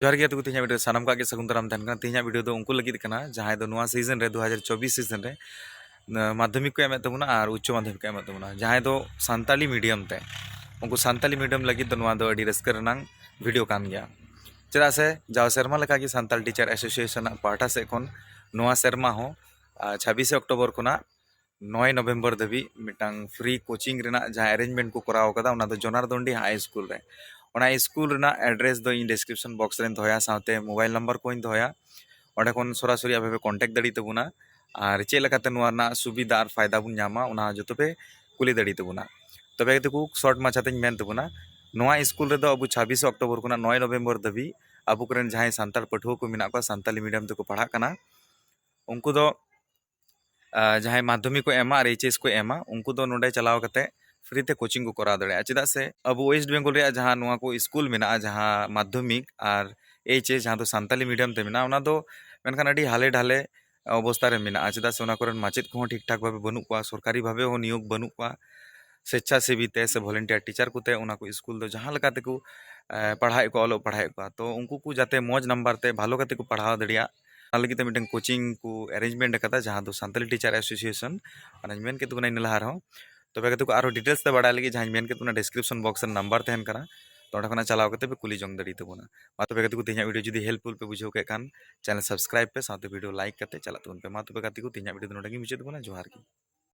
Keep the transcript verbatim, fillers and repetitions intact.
ᱡᱚᱦᱟᱨ ᱜᱮ ᱜᱟᱛᱮ ᱠᱚ, ᱛᱮᱦᱮᱧᱟᱜ ᱵᱷᱤᱰᱤᱭᱳ ᱥᱟᱱᱟᱢ ᱠᱚᱣᱟᱜ ᱜᱮ ᱥᱟᱹᱜᱩᱱ ᱫᱟᱨᱟᱢ ᱛᱟᱦᱮᱱ ᱠᱟᱱᱟ᱾ ᱛᱮᱦᱮᱧᱟᱜ ᱵᱷᱤᱰᱤᱭᱳ ᱫᱚ ᱩᱱᱠᱩ ᱞᱟᱹᱜᱤᱫ ᱠᱟᱱᱟ, ᱡᱟᱦᱟᱸᱭ ᱫᱚ ᱱᱚᱣᱟ ᱥᱤᱡᱚᱱ ᱨᱮ, ᱫᱩ ᱦᱟᱡᱟᱨ ᱪᱚᱵᱵᱤᱥ ᱥᱤᱡᱚᱱ ᱨᱮ, ᱢᱟᱫᱽᱫᱷᱚᱢᱤᱠ ᱠᱚ ᱮᱢᱮᱫ ᱛᱟᱵᱚᱱᱟ ᱟᱨ ᱩᱪᱪᱚ ᱢᱟᱫᱽᱫᱷᱚᱢᱤᱠ ᱠᱚ ᱮᱢᱮᱫ ᱛᱟᱵᱚᱱᱟ, ᱡᱟᱦᱟᱸᱭ ᱫᱚ ᱥᱟᱱᱛᱟᱞᱤ ᱢᱤᱰᱤᱭᱟᱢ ᱛᱮ, ᱩᱱᱠᱩ ᱥᱟᱱᱛᱟᱞᱤ ᱢᱤᱰᱤᱭᱟᱢ ᱞᱟᱹᱜᱤᱫ ᱫᱚ ᱱᱚᱣᱟ ᱫᱚ ᱟᱹᱰᱤ ᱨᱟᱹᱥᱠᱟᱹ ᱨᱮᱱᱟᱜ ᱵᱷᱤᱰᱤᱭᱳ ᱠᱟᱱ ᱜᱮᱭᱟ᱾ ᱪᱮᱫᱟᱜ ᱥᱮ ᱡᱟᱣ ᱥᱮᱨᱢᱟ ᱞᱮᱠᱟᱜᱮ ᱥᱟᱱᱛᱟᱞ ᱴᱤᱪᱟᱨ ᱮᱥᱳᱥᱤᱭᱮᱥᱚᱱ ᱟᱜ ᱯᱟᱦᱴᱟ ᱥᱮᱫ ᱠᱷᱚᱱ ᱱᱚᱣᱟ ᱥᱮᱨᱢᱟ ᱦᱚᱸ, ᱟᱨ, ᱪᱷᱟᱵᱵᱤᱥᱮ ᱚᱠᱴᱳᱵᱚᱨ ᱠᱷᱚᱱᱟᱜ ᱱᱚᱭ ᱱᱚᱵᱷᱮᱢᱵᱚᱨ ᱫᱷᱟᱹᱵᱤᱡ ᱢᱤᱫᱴᱟᱝ ᱯᱷᱨᱤ ᱠᱳᱪᱤᱝ ᱨᱮᱱᱟᱜ ᱡᱟᱦᱟᱸ ᱮᱨᱮᱧᱡᱽᱢᱮᱱᱴ ᱠᱚ ᱠᱚᱨᱟᱣ ᱠᱟᱫᱟ, ᱚᱱᱟ ᱫᱚ ᱡᱚᱱᱟᱨᱫᱚᱱᱰᱤ ᱦᱟᱭ ᱥᱠᱩᱞ ᱨᱮ᱾ ᱚᱱᱟ ᱥᱠᱩᱞ ᱨᱮᱱᱟᱜ ᱮᱰᱨᱮᱥ ᱫᱚ ᱤᱧ ᱰᱤᱥᱠᱨᱤᱯᱥᱚᱱ ᱵᱚᱠᱥ ᱨᱮᱧ ᱫᱚᱦᱚᱭᱟ, ᱥᱟᱶᱛᱮ ᱢᱳᱵᱟᱭᱤᱞ ᱱᱟᱢᱵᱟᱨ ᱠᱚᱧ ᱫᱚᱦᱚᱭᱟ᱾ ᱚᱸᱰᱮ ᱠᱷᱚᱱ ᱥᱚᱨᱟᱥᱚᱨᱤ ᱟᱯᱮ ᱯᱮ ᱠᱚᱱᱴᱮᱠᱴ ᱫᱟᱲᱮ ᱛᱟᱵᱚᱱᱟ, ᱟᱨ ᱪᱮᱫ ᱞᱮᱠᱟᱛᱮ ᱱᱚᱣᱟ ᱨᱮᱱᱟᱜ ᱥᱩᱵᱤᱫᱷᱟ ᱟᱨ ᱯᱷᱟᱭᱫᱟ ᱵᱚᱱ ᱧᱟᱢᱟ, ᱚᱱᱟ ᱡᱚᱛᱚ ᱯᱮ ᱠᱩᱞᱤ ᱫᱟᱲᱮ ᱛᱟᱵᱚᱱᱟ᱾ ᱛᱚᱵᱮ ᱜᱟᱛᱮ ᱠᱚ, ᱥᱚᱨᱴ ᱢᱟᱪᱷᱟᱛᱮᱧ ᱢᱮᱱ ᱛᱟᱵᱚᱱᱟ, ᱱᱚᱣᱟ ᱥᱠᱩᱞ ᱨᱮᱫᱚ ᱟᱵᱚ ᱪᱷᱟᱵᱵᱤᱥᱮ ᱚᱠᱴᱳᱵᱚᱨ ᱠᱷᱚᱱᱟᱜ ᱱᱚᱭ ᱱᱚᱵᱷᱮᱢᱵᱚᱨ ᱫᱷᱟᱹᱵᱤᱡ ᱟᱵᱚ ᱠᱚᱨᱮᱱ ᱡᱟᱦᱟᱸᱭ ᱥᱟᱱᱛᱟᱲ ᱯᱟᱹᱴᱷᱩᱣᱟᱹ ᱠᱚ ᱢᱮᱱᱟᱜ ᱠᱚᱣᱟ, ᱥᱟᱱᱛᱟᱞᱤ ᱢᱤᱰᱤᱭᱟᱢ ᱛᱮᱠᱚ ᱯᱟᱲᱦᱟᱜ ᱠᱟᱱᱟ, ᱩᱱᱠᱩ ᱫᱚ ᱟᱨ ᱡᱟᱦᱟᱸᱭ ᱢᱟᱫᱽᱫᱷᱚᱢᱤᱠ ᱠᱚ ᱮᱢᱟ ᱟᱨ ᱮᱭᱤᱪ ᱮᱥ ᱠᱚ ᱮᱢᱟ, ᱩᱱᱠᱩ ᱫᱚ ᱱᱚᱰᱮ ᱪᱟᱞᱟᱣ ᱠᱟᱛᱮ ᱯᱷᱨᱤ ᱛᱮ ᱠᱳᱪᱤᱝ ᱠᱚ ᱠᱚᱨᱟᱣ ᱫᱟᱲᱮᱭᱟᱜᱼᱟ᱾ ᱪᱮᱫᱟᱜ ᱥᱮ ᱟᱵᱚ ᱳᱭᱮᱥᱴ ᱵᱮᱝᱜᱚᱞ ᱨᱮᱭᱟᱜ ᱡᱟᱦᱟᱸ ᱱᱚᱣᱟ ᱠᱚ ᱥᱠᱩᱞ ᱢᱮᱱᱟᱜᱼᱟ, ᱡᱟᱦᱟᱸ ᱢᱟᱫᱽᱫᱷᱚᱢᱤᱠ ᱟᱨ ᱮᱭᱤᱪ ᱮᱥ, ᱡᱟᱦᱟᱸ ᱫᱚ ᱥᱟᱱᱛᱟᱞᱤ ᱢᱤᱰᱤᱭᱟᱢ ᱛᱮ ᱢᱮᱱᱟᱜᱼᱟ, ᱚᱱᱟ ᱫᱚ ᱢᱮᱱᱠᱷᱟᱱ ᱟᱹᱰᱤ ᱦᱟᱞᱮ ᱰᱷᱟᱞᱮ ᱚᱵᱚᱥᱛᱟ ᱨᱮ ᱢᱮᱱᱟᱜᱼᱟ᱾ ᱪᱮᱫᱟᱜ ᱥᱮ ᱚᱱᱟ ᱠᱚᱨᱮᱱ ᱢᱟᱪᱮᱫ ᱠᱚᱦᱚᱸ ᱴᱷᱤᱠ ᱴᱷᱟᱠ ᱵᱷᱟᱵᱮ ᱵᱟᱹᱱᱩᱜ ᱠᱚᱣᱟ, ᱥᱚᱨᱠᱟᱨᱤ ᱵᱷᱟᱵᱮ ᱦᱚᱸ ᱱᱤᱭᱳᱜᱽ ᱵᱟᱹᱱᱩᱜ ᱠᱚᱣᱟ, ᱥᱮᱪᱪᱷᱟᱥᱮᱵᱤ ᱛᱮ ᱥᱮ ᱵᱷᱚᱞᱮᱱᱴᱤᱭᱟᱨ ᱴᱤᱪᱟᱨ ᱠᱚᱛᱮ ᱚᱱᱟ ᱠᱚ ᱥᱠᱩᱞ ᱫᱚ ᱡᱟᱦᱟᱸ ᱞᱮᱠᱟ ᱛᱮᱠᱚ, ᱮ, ᱯᱟᱲᱦᱟᱣᱮᱫ ᱠᱚᱣᱟ, ᱚᱞᱚᱜ ᱯᱟᱲᱦᱟᱣᱮᱫ ᱠᱚᱣᱟ, ᱛᱚ ᱩᱱᱠᱩ ᱠᱚ ᱡᱟᱛᱮ ᱢᱚᱡᱽ ᱱᱟᱢᱵᱟᱨ ᱛᱮ ᱵᱷᱟᱞᱚ ᱠᱟᱛᱮ ᱠᱚ ᱯᱟᱲᱦᱟᱣ ᱫᱟᱲᱮᱭᱟᱜ, ᱚᱱᱟ ᱞᱟᱹᱜᱤᱫ ᱛᱮ ᱢᱤᱫᱴᱮᱱ ᱠᱳᱪᱤᱝ ᱠᱚ ᱮᱨᱮᱧᱡᱽᱢᱮᱱᱴ ᱟᱠᱟᱫᱟ, ᱡᱟᱦᱟᱸ ᱫᱚ ᱥᱟᱱᱛᱟᱞᱤ ᱴᱤᱪᱟᱨ ᱮᱥᱳᱥᱤᱭᱮᱥᱚᱱ, ᱚᱱᱟᱧ ᱢᱮᱱ ᱠᱮᱫ ᱛᱟᱵᱚᱱᱟ ᱤᱱᱟᱹ ᱞᱟᱦᱟ ᱨᱮᱦᱚᱸ᱾ ᱛᱚᱵᱮ ᱜᱟᱛᱮ ᱠᱚ, ᱟᱨᱦᱚᱸ ᱰᱤᱴᱮᱞᱥ ᱛᱮ ᱵᱟᱲᱟᱭ ᱞᱟᱹᱜᱤᱫ ᱡᱟᱦᱟᱸᱧ ᱢᱮᱱ ᱠᱮᱫ ᱛᱟᱵᱚᱱᱟ, ᱰᱤᱥᱠᱨᱤᱯᱥᱚᱱ ᱵᱚᱠᱥ ᱨᱮ ᱱᱟᱢᱵᱟᱨ ᱛᱟᱦᱮᱱ ᱠᱟᱱᱟ, ᱛᱚ ᱚᱸᱰᱮ ᱠᱷᱚᱱᱟᱜ ᱪᱟᱞᱟᱣ ᱠᱟᱛᱮ ᱯᱮ ᱠᱩᱞᱤ ᱡᱚᱝ ᱫᱟᱲᱮ ᱛᱟᱵᱚᱱᱟ᱾ ᱢᱟ ᱛᱚᱵᱮ ᱜᱟᱛᱮ ᱠᱚ, ᱛᱮᱦᱮᱧᱟᱜ ᱵᱷᱤᱰᱤᱭᱳ ᱡᱩᱫᱤ ᱦᱮᱞᱯᱯᱷᱩᱞ ᱯᱮ ᱵᱩᱡᱷᱟᱹᱣ ᱠᱮᱫ ᱠᱷᱟᱱ, ᱪᱮᱱᱮᱞ ᱥᱟᱵᱥᱠᱨᱟᱭᱤᱵ ᱯᱮ, ᱥᱟᱶᱛᱮ ᱵᱷᱤᱰᱤᱭᱳ ᱞᱟᱭᱤᱠ ᱠᱟᱛᱮ ᱪᱟᱞᱟᱜ ᱛᱟᱵᱚᱱ ᱯᱮ᱾ ᱢᱟ ᱛᱚᱵᱮ ᱜᱟᱛᱮ ᱠᱚ, ᱛᱮᱦᱮᱧᱟᱜ ᱵᱷᱤᱰᱤᱭᱳ ᱫᱚ ᱱᱚᱰᱮ ᱜᱮ ᱢᱩᱪᱟᱹᱫ ᱛᱟᱵᱚᱱᱟ᱾ ᱡᱚᱦᱟᱨ ᱜᱮ᱾